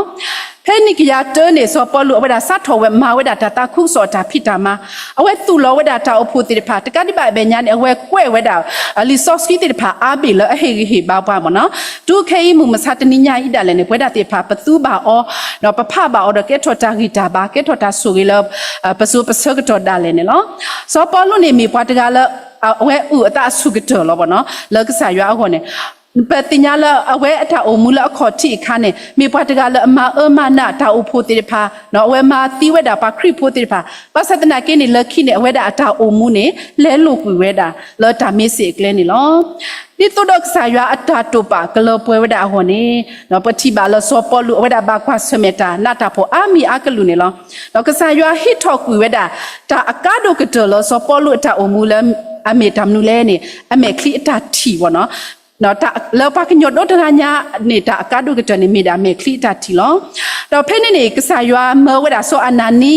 ဖဲနံၣ်ကယၤတၢန့ၣ် စီၤပီလူး အဝဲဒၣ်စးထီၣ်ဝဲမၤဝဲဒၣ်တၢ်သးခုကစီၣ်အတၢ်ဖံးတၢ်မၤ, အဝဲသူၣ်လီၤဝဲဒၣ်တၢ်အိၣ်ဖှိၣ်သ့ၣ်တဖၣ်, တကးဒံးဘၣ်အမဲာ်ညါန့ၣ် အဝဲကွဲးဝဲဒၣ် လံာ်စီဆှံသ့ၣ်တဖၣ်အါဘ့ၣ်လၢအဟ့ၣ်ဂံၢ်ဟ့ၣ်ဘါပှၤမ့ၢ်နီၤ. တုၤခဲအံၤမုၢ်မဆါတနံၤညါအံၤဒၣ်လဲာ်န့ၣ် ပဝဲဒၣ်သ့ၣ်တဖၣ် ပသူဘၣ်အီၤ, ဒီးပဖးဘၣ်အီၤဒီးကဲထီၣ်တၢ်ဂံၢ်တၢ်ဘါ, ကဲထီၣ်တၢ်ဆိၣ်ဂ့ၤလၢ ပစိၤပဆၢကတီၢ်ဒၣ်လဲာ်န့ၣ်လီၤ. စီၤပီလူးန့ၣ်မ့ၢ်ပှၤတဂၤလၢ အဝဲအုၣ်အသးအဆူၣ်ကတၢၢ်လီၤမ့ၢ်နီၤ, လၢကစၢ်ယွၤအဂီၢ်န့ၣ် ပသ့ၣ်ညါလၢအဝဲအတၢ်အိၣ်မူလၢအခီၣ်ထံးအခါန့ၣ် မ့ၢ်ပှၤတဂၤလၢအမၤအၢမၤနးတၢ်အိၣ်ဖှိၣ်သ့ၣ်တဖၣ်, အဝဲမၤသံဝဲဒၣ်ပှၤခရံာ်ဖိသ့ၣ်တဖၣ်, ဘၣ်ဆၣ်သနာ်က့န့ၣ် လၢခံန့ၣ် အဝဲဒၣ်အတၢ်အိၣ်မူန့ၣ် လဲလိာ်ကွံာ်ဝဲဒၣ်လၢတၢ်မ့ၢ်စ့ၣ်အကျဲန့ၣ်လီၤ. ဒ်သိးဒီးကစၢ်ယွၤအတၢ်တိာ်ပာ်ကလၢပှဲၤဝဲဒၣ်အဂီၢ်န့ၣ် ပထံၣ်ဘၣ်လၢစီၤပီလူးအဝဲဒၣ်ဘၣ်ကွၢ်ဆၢၣ်မဲာ်တၢ်နးတၢ်ဖှီၣ်အါမံၤအါကလုာ်န့ၣ်လီၤ. ဒီးကစၢ်ယွၤဟံးထီၣ်ကွံာ်ဝဲဒၣ် တၢ်အကါဒိၣ်ကတၢၢ်လၢစီၤပီလူးအတၢ်အိၣ်မူလၢ အမ့ၢ်တၢ်မနုၤလဲၣ်န့ၣ် အမဲာ်ချံအတၢ်ထံၣ်ဘၣ်နီၤ. လၢပှၤကညီဒီတဂၤညါန့ၣ် တၢ်အကါဒိၣ်ကတၢၢ်န့ၣ် မ့ၢ်ဒၣ်အမဲာ်ချံအတၢ်ထံၣ်လီၤ. ဒီးဖဲန့ၣ်န့ၣ် ကစၢ်ယွၤမၢဝဲဒၣ်စီၤအနၤနံ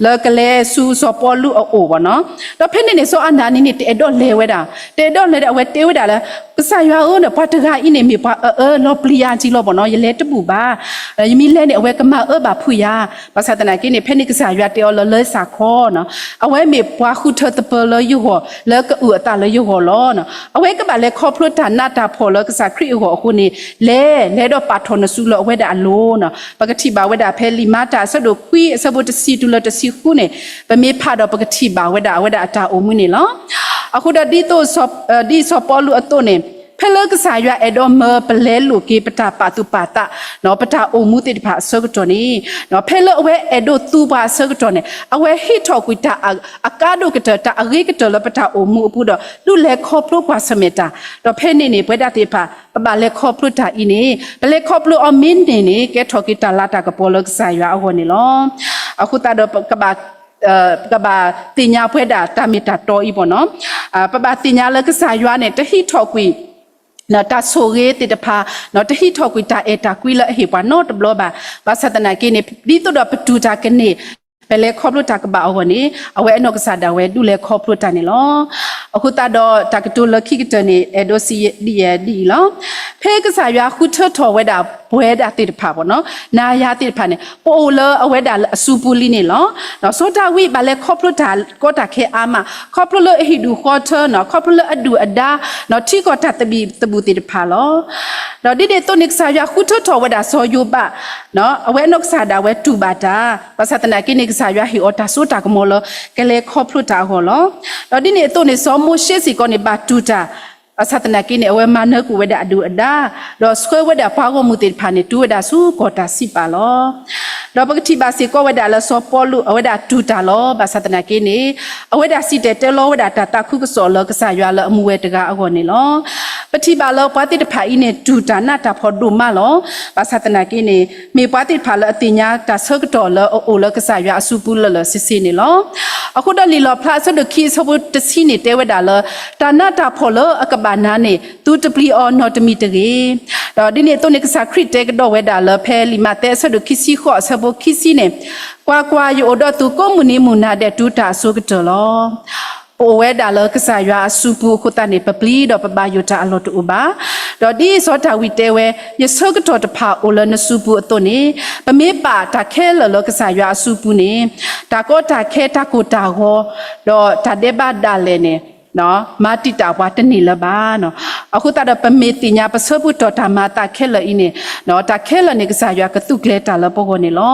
လၢကလဲၤဆူစီၤပီလူးအအိၣ်ဘၣ်နီၤ. ဒီးဖဲန့ၣ်န့ၣ် စီၤအနၤနံန့ၣ် တအဲၣ်ဒိးလဲၤဝဲဒၣ်, တအဲၣ်ဒိးလဲၤဒီး အဝဲတဲဝဲဒၣ်လၢ ကစၢ်ယွၤဧၢ, ပှၤတဂၤအံၤန့ၣ်မ့ၢ်ပှၤအၢအၢလီၤပျံၤယၤက့လီၤဘၣ်နီၤ, ယလဲၤတဘူၣ်ဘၣ်. ယမ့ၢ်လဲၤန့ၣ် အဝဲကမၤအၢဘၣ်ဖုးယၤ. ဘၣ်ဆၣ်သနာ်က့န့ၣ် ဖဲန့ၣ်ကစၢ်ယွၤတဲအီၤလၢ လၢစးခီနီၤ, အဝဲမ့ၢ်ပှၤဃုထၢသပၢၤလၢယဂီၢ် လၢကအုၣ်အသးလၢယဂီၢ်လီၤ. အဝဲကဘၣ်လဲၤခီဖျိတၢ်နးတၢ်ဖှီၣ်လၢကစၢ်ခရံာ်အဂီၢ်အဃိန့ၣ် လဲၤ လဲၤဒီးပာ်ထီၣ်နစုလၢအဝဲဒၣ်အလိၤနီၤ. ပကထံၣ်ဘၣ်ဝဲဒၣ်ဖဲလံာ်မၤတၢ်အဆၢဒိၣ်ခွံအဆၢဖိတဆံတုၤလၢတဆံဃုန့ၣ်, ပမ့ၢ်ဖးဒီးပကထံၣ်ဘၣ်ဝဲဒၣ်အဝဲဒၣ်အတၢ်အိၣ်မူန့ၣ်လီၤ. အဃိဒီးဒ်သိး ဒ်စီၤပီလူးအသိးန့ၣ်, ဖဲလၢကစၢ်ယွၤအဲၣ်ဒိးမၢပလဲလိာ်က့ၤပတၢ်ပာ်သူၣ်ပာ်သး ပတၢ်အိၣ်မူသ့ၣ်တဖၣ်အဆၢကတီၢ်န့ၣ်, ဖဲလၢအဝဲအဲၣ်ဒိးသူပှၤအဆၢကတီၢ်န့ၣ် အဝဲဟ့ၣ်ထီၣ်ကွံာ်တၢ်အကါဒိၣ်ကတၢၢ် တၢ်အဂ့ၤကတၢၢ်လၢပတၢ်အိၣ်မူအပူၤဒီး ဒုးလဲၤခီဖျိကွၢ်ဆၢၣ်မဲာ်တၢ်. ဒီးဖဲန့ၣ်န့ၣ် ပဝဲဒၣ်သ့ၣ်တဖၣ် ပဘၣ်လဲၤခီဖျိတၢ်အံၤန့ၣ် ပလဲၤခီဖျိအီၤမ့ၢ်န့ၢ်န့ၣ် ကဲထီၣ်က့ၤတၢ်လၤတၢ်ကပီၤလၢကစၢ်ယွၤအဂီၢ်န့ၣ်လီၤ. အဃိသတးဒီး ပကဘၣ်သ့ၣ်ညါပဝဲဒၣ်တၢ်မ့ၢ်တၢ်တီအံၤဘၣ်နီၤ. ပဘၣ်သ့ၣ်ညါလၢကစၢ်ယွၤန့ၣ် တဟ့ၣ်ထီၣ်ကွံာ် တၢ်ဆိၣ်ဂ့ၤသ့ၣ်တဖၣ်, တဟ့ၣ်ထီၣ်ကွံာ်တၢ်အဲၣ်တၢ်ကွံလၢအဟ့ၣ်ပှၤနီတဘျီဘၣ်. ဘၣ်ဆၣ်သနာ်က့န့ၣ် ဒ်သိးဒီးပတူၢ်တၢ်ကန့ၢ် ပလဲၤခီဖျိတၢ်ကဘၣ်အဂီၢ်န့ၣ် အဝဲအနီၢ်ကစၢ်ဒၣ်ဝဲဒုးလဲၤခီဖျိတၢ်န့ၣ်လီၤ. အဃိသတးဒီးတၢ်ကတိၤလၢခံကတၢၢ်န့ၣ် အဲၣ်ဒိးစံးဒ်အံၤဒ်အံၤလီၤ. ဖဲကစၢ်ယွၤဃုထၢထီၣ်ဝဲဒၣ်ပဝဲဒၣ်သ့ၣ်တဖၣ်ဘၣ်နီၤ, နၤယၤသ့ၣ်တဖၣ်န့ၣ် ပအိၣ်လၢအဝဲဒၣ်အစုပူၤလံန့ၣ်လီၤ. စီၤဒၤဝံးဘၣ်လဲၤခီဖျိတၢ်ကီတၢ်ခဲအါမး, ခီဖျိလၢအဟံၣ်ဒူၣ်ဃီထၢနီၤ, ခီဖျိလၢအဒုၣ်အဒါနီၤ, ထံကီၢ်တၢ်သဘံၣ်သဘုၣ်သ့ၣ်တဖၣ်လီၤ. ဒီးဒ်န့ၣ်အသိးန့ၣ် ကစၢ်ယွၤဃုထၢထီၣ်ဝဲဒၣ်စီၤယိၤဘး, အဝဲအနီၢ်ကစၢ်ဒၣ်ဝဲတူၢ်ဘၣ်တၢ်, ဘၣ်ဆၣ်သနာ်က့န့ၣ် ကစၢ်ယွၤဟ့ၣ်အီၤတၢ်စိတၢ်ကမီၤလၢ ကလဲၤခီဖျိတၢ်အဂီၢ်လီၤ. ဒီးဒ်န့ၣ်အသိးန့ၣ် စီၤမိၤၡ့စ့ၢ်ကီးန့ၣ် ဘၣ်တူၢ်တၢ်, ဘၣ်ဆၣ်သနာ်က့န့ၣ် အဝဲမၤနၢၤကွံာ်ဝဲဒၣ်အဒုၣ်အဒါ, ဒီးဆှၢဝဲဒၣ်ပှၤဂီၢ်မုၢ်သ့ၣ်တဖၣ်န့ၣ် တုၤဝဲဒၣ်ဆူကီၢ်တၢ်စံးပာ်လီၤ. ဒီးပကထံၣ်ဘၣ်စ့ၢ်ကီးဝဲဒၣ်လၢစီၤပီလူး အဝဲဒၣ်တူၢ်တၢ်လီၤ. ဘၣ်ဆၣ်သနာ်က့န့ၣ် အဝဲဒၣ်စံၣ်တဲၤတဲလီၤဝဲဒၣ်တၢ်သးခုကစီၣ်လၢကစၢ်ယွၤလၢအမူဝဲတဂၤအဂီၢ်န့ၣ်လီၤ. ပထံၣ်ဘၣ်လၢပှၤသ့ၣ်တဖၣ်အံၤန့ၣ် တူၢ်တၢ်နးတၢ်ဖှီၣ်ဒိၣ်မးလီၤ. ဘၣ်ဆၣ်သနာ်က့န့ၣ် မ့ၢ်ပှၤသ့ၣ်တဖၣ်လၢအသ့ၣ်ညါတၢ်ဆၢကတီၢ်လၢအအိၣ်လၢကစၢ်ယွၤအစုပူၤလၢာ်လၢာ်ဆ့ဆ့န့ၣ်လီၤ. အဃိဒီးလံာ်လီၣ်ဖျါအဆၢဒိၣ်ခံအဆၢဖိတဆံန့ၣ် တဲဝဲဒၣ်လၢ တၢ်နးတၢ်ဖှီၣ်လၢအကဘၣ်နၤန့ၣ် သုတပျံၤအီၤနီတမံၤတဂ့ၤ. ဒီးဒ်န့ၣ်အသိးန့ၣ် ကစၢ်ခရံာ်တဲကဒီးဝဲဒၣ်လၢဖဲလံာ်မးသဲအဆၢဒိၣ်ခံဆံဃိးအဆၢဖိခံဆံန့ၣ်, ကွၢ်ကွၢ်, ယအိၣ်ဒီးသုကိးမုၢ်နံၤမုၢ်နၤဒဲးတုၤတၢ်အစိၤကတၢၢ်လီၤ. ပအိၣ်ဝဲဒၣ်လၢကစၢ်ယွၤအစုပူၤအဃိသတးန့ၣ် ပပျံၤဒီးပဘၣ်ယိၣ်တၢ်အလီၢ်တအိၣ်ဘၣ်. ဒီးဒ်စီၤဒၤဝံးတဲဝဲ, ယဆၢကတီၢ်တဖၣ်အိၣ်လၢနစုပူၤအသိးန့ၣ်, ပမ့ၢ်ပာ်တၢ်ခဲလၢာ်လၢကစၢ်ယွၤအစုပူၤန့ၣ်, တၢ်ကီတၢ်ခဲတၢ်ကိၢ်တၢ်ဂီၤ, ဒီးတၢ်ဒဲးဘးဒၣ်လဲာ်န့ၣ် မၤတံာ်တာ်ပှၤတန့ၢ်လၢၤဘၣ်. အဃိသတးဒီးပမ့ၢ်သ့ၣ်ညါပဆၢပူၤတီၢ်တၢ်မၤအသးခဲလၢာ်အံၤန့ၣ်, တၢ်ခဲလၢာ်န့ၣ် ကစၢ်ယွၤကသူၣ်ကျဲၤတၢ်လၢပဂီၢ်န့ၣ်လီၤ.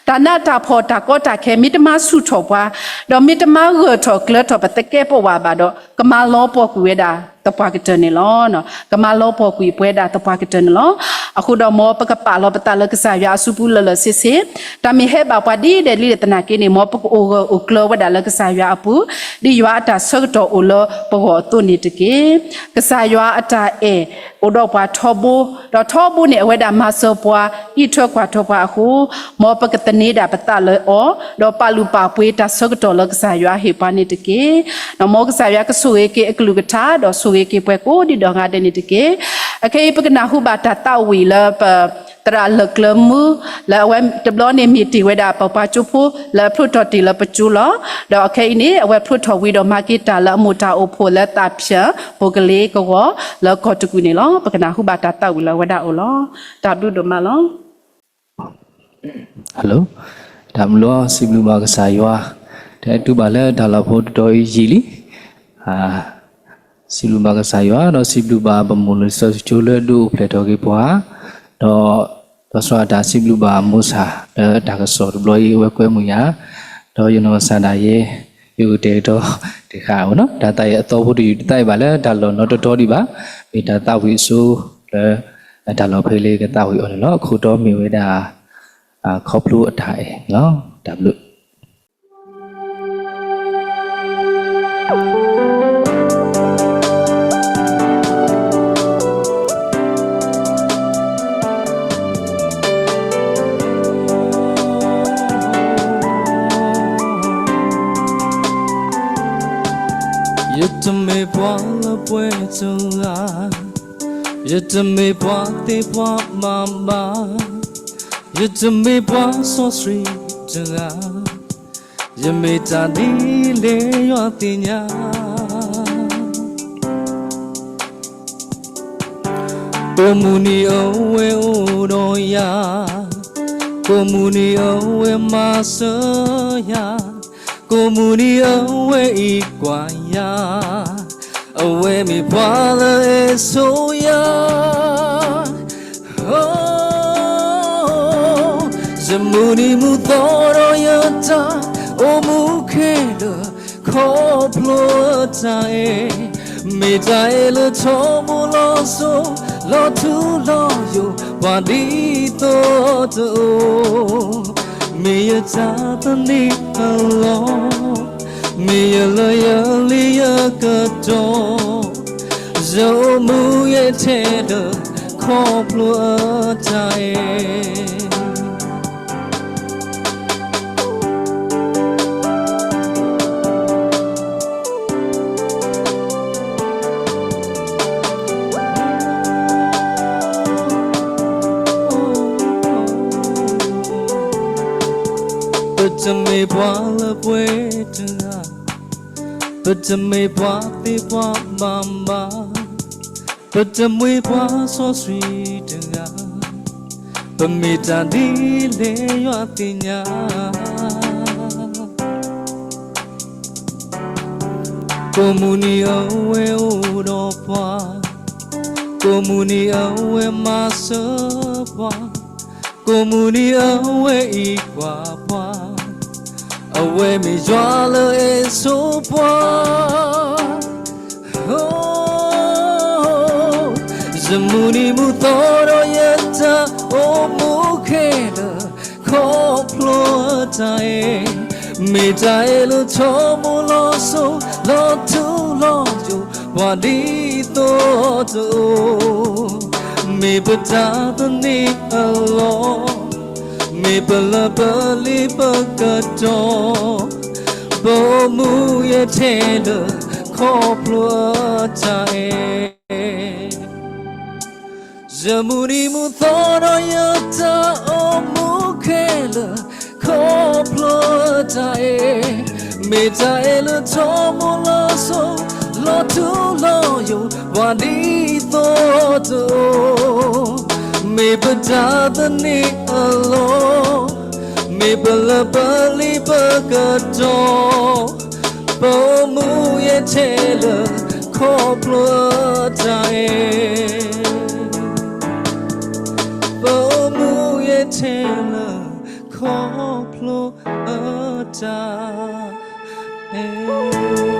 တၢ်နးတၢ်ဖှီၣ်တၢ်ကီတၢ်ခဲ မ့ၢ်တမၤဆူၣ်ထီၣ်ပှၤ, ဒီးမ့ၢ်တမၤဂၢၢ်ထီၣ်ကျၢၤထီၣ်ပသကဲးပဝးဘၣ်ဒီး ကမၤလီၤပှီၢ်ကွံာ်ဝဲဒၣ်သပှၢ်ကတၢၢ်န့ၣ်လီၤ. ကမၤလီၤပှီၢ်ကွံာ်ပဝဲဒၣ်သပှၢ်ကတၢၢ်န့ၣ်လီၤ. အဃိဒီးမ်ပကပာ်လီၤပသးလၢကစၢ်ယွၤအစုပူၤလၢာ်လၢာ်ဆ့ဆ့, တၢ်မ့ၢ်ဟဲဘၣ်ပှၤဒ်ဒဲးလံတသနာ်က့န့ၣ် မ်ပကအိၣ်ဂၢၢ်အိၣ်ကျၢၤဝဲဒၣ်လၢကစၢ်ယွၤအပူၤ, ဒ်ယွၤအတၢ်ဆၢကတီၢ်အိၣ်လၢပဂီၢ်အသိးန့ၣ်တက့ၢ်. ကစၢ်ယွၤအတၢ်အဲၣ်အိၣ်ဒီးပှၤထီဘိ, ဒီးထီဘိန့ၣ် အဝဲဒၣ်မၤစၢၤပှၤ အံးထွဲကွၢ်ထွဲပှၤအဃိ, မ်ပကသန့ၤဒၣ်ပသးလၢအီၤ, ဒီးပာ်လုၢ်ပာ်ပှ့ၤတၢ်ဆၢကတီၢ်လၢကစၢ်ယွၤဟ့ၣ်ပှၤန့ၣ်တက့ၢ်. မ်ကစၢ်ယွၤကဆိၣ်ဂ့ၤက့ၤအကလုၢ်ကထါ, ဒီးဆိၣ်ဂ့ၤက့ၤပှၤကိးဒံးဒီးဂၤဒဲးန့ၣ်တက့ၢ်. အခဲအံၤ ပကနၢ်ဟူဘၣ်တၢ်သးဝံၣ်လၢပ သရၣ်လၢၢ်ကျၢၤမူ, လၢအဝဲတဘျီန့ၣ်မ့ၢ်တ့ၢ်ဝဲဒၣ်ပပှၤကၠိဖိ လၢအဖျိထီၣ်တ့ၢ်လၢပကၠိလီၤ. ဒီးအခဲအံၤန့ၣ် အဝဲဖျိထီၣ်ဝံၤဒီးမၤက့ၤတၢ်လၢအမိၢ်တၢ်အိၣ်ဖှိၣ်လၢသးဖၠၣ် ပိၤကလ့ကဝီၤ လၢကီၢ်တကူၣ်န့ၣ်လီၤ. ပကနၢ်ဟူဘၣ်တၢ်သးဝံၣ်လၢအဝဲဒၣ်အအိၣ်လီၤ. တၢ်ဘျုးဒိၣ်မးလီၤ. တၢ်မုၢ်လီၤ စံးဘျုးဘၣ်ကစၢ်ယွၤ, တၢ်အဲၣ်တူၢ်ဘၣ်လၢတၢ်လီၢ်ဖိတတီၤအံၤယံာ်လံ. စံးဘျုးဘၣ်ကစၢ်ယွၤ ဒီးစံးဘျုးဘၣ်ပမိၢ်လၢစီၤကၠိလၢအဒုးအိၣ်ဖျဲၣ်ထီၣ်က့ၤပှၤ, ဒီး ဒီးစှၤတၢ်စံးဘျုးဘၣ်မိၢ်ဆၣ် လၢတၢ်ကစီၣ်တဘျီအံၤအဝဲကွဲမုာ်ယၤ, ဒီးယနီၢ်ကစၢ်ဒၣ်ယဲ ယကတဲာ်ကတီၤတခါအံၤနီၤ, တၢ်သးဝံၣ်အသီဖိတယုၢ်တသးဝံၣ်ဘၣ်လၢတၢ်လီၢ်နီတတီၤဒံးဘၣ်, မ့ၢ်တၢ်သးဝံၣ်အဆိလၢ တၢ်လီၢ်ဖဲလၢကသးဝံၣ်အီၤန့ၣ်လီၤ. အခိၣ်တီမ့ၢ်ဝဲဒၣ် ခီဖျိအတၢ်အဲၣ်န့ၣ်လီၤ. တၢ်ဘျုး ယတမ့ၢ်ပှၤလၢပှဲၤတဂၤ, ယတမ့ၢ်ပှၤသ့ပှၤဘၣ်ဘၣ်, ယတမ့ၢ်ပှၤစီဆှံတဂၤ, ယမ့ၢ်တၢ်ဒ်လဲၣ်ယွၤသ့ၣ်ညါ. ကိးမုၢ်နံၤအဝဲအိၣ်ဒီးယၤ, ကိးမုၢ်နံၤအဝဲမၤစၢၤယၤ, ကိးမုၢ်နံၤအဝဲအံးကွၢ်ယၤ, အဝဲမ့ၢ်ပှၤလၢအစိယၤ. ယမုၢ်နံၤမုၢ်သီဒီးယတၢ်အိၣ်မူခဲလၢာ်, ခီဖျိအတၢ်အဲၣ်, မ့ၢ်တၢ်အဲၣ်လၢထီဘိလီၤစိၤ, လီၤထူလီၤယိာ်, ပှၤဒ်သိးတအိၣ်, မ့ၢ်ယတၢ်သန့ၤအလီၢ်, မ့ၢ်ယလၢယလံၤယကတီၢ်, ယအိၣ်မူယဲထဲလၢ ခီဖျိအတၢ်အဲၣ်. ပတမ့ၢ်ပှၤလၢပှဲၤတဂၤ, ပတမ့ၢ်ပှၤသ့ပှၤဘၣ်ဘၣ်, ပတမ့ၢ်ပှၤစီဆှံတဂၤ, ပမ့ၢ်တၢ်ဒ်လဲၣ်ယွၤသ့ၣ်ညါ. ကိးမုၢ်နံၤအဝဲအိၣ်ဒီးပှၤ, ကိးမုၢ်နံၤအဝဲမၤစၢၤပှၤ, ကိးမုၢ်နံၤအဝဲအံးကွၢ်ပှၤ, အဝဲမ့ၢ်ယွၤလၢအစိပှၤ. ယမုၢ်နံၤမုၢ်သီဒီးယတၢ်အိၣ်မူခဲလၢာ်, ခီဖျိအတၢ်အဲၣ်, မ့ၢ်တၢ်အဲၣ်လၢထီဘိလီၤစိၤ, လီၤထူလီၤယိာ်, ပှၤဒ်သိးတအိၣ်, မ့ၢ်ပတၢ်သန့ၤအလီၢ်, မ့ၢ်ပလၢပလံၤပကတီၢ်, ပအိၣ်မူယဲထဲလၢ ခီဖျိအတၢ်အဲၣ်. ယမုၢ်နံၤမုၢ်သီဒီးယတၢ်အိၣ်မူခဲလၢာ်, ခီဖျိအတၢ်အဲၣ်, မ့ၢ်တၢ်အဲၣ်လၢထီဘိလီၤစိၤ, လီၤထူလီၤယိာ်, ပှၤဒ်သိးတအိၣ်, မ့ၢ်ပတၢ်သန့ၤအလီၢ်, မ့ၢ်ပလၢပလံၤပကတီၢ်, ပအိၣ်မူယဲထဲလၢ ခီဖျိအတၢ်အဲၣ်, ပအိၣ်မူယဲထဲလၢ ခီဖျိအတၢ်အဲၣ်.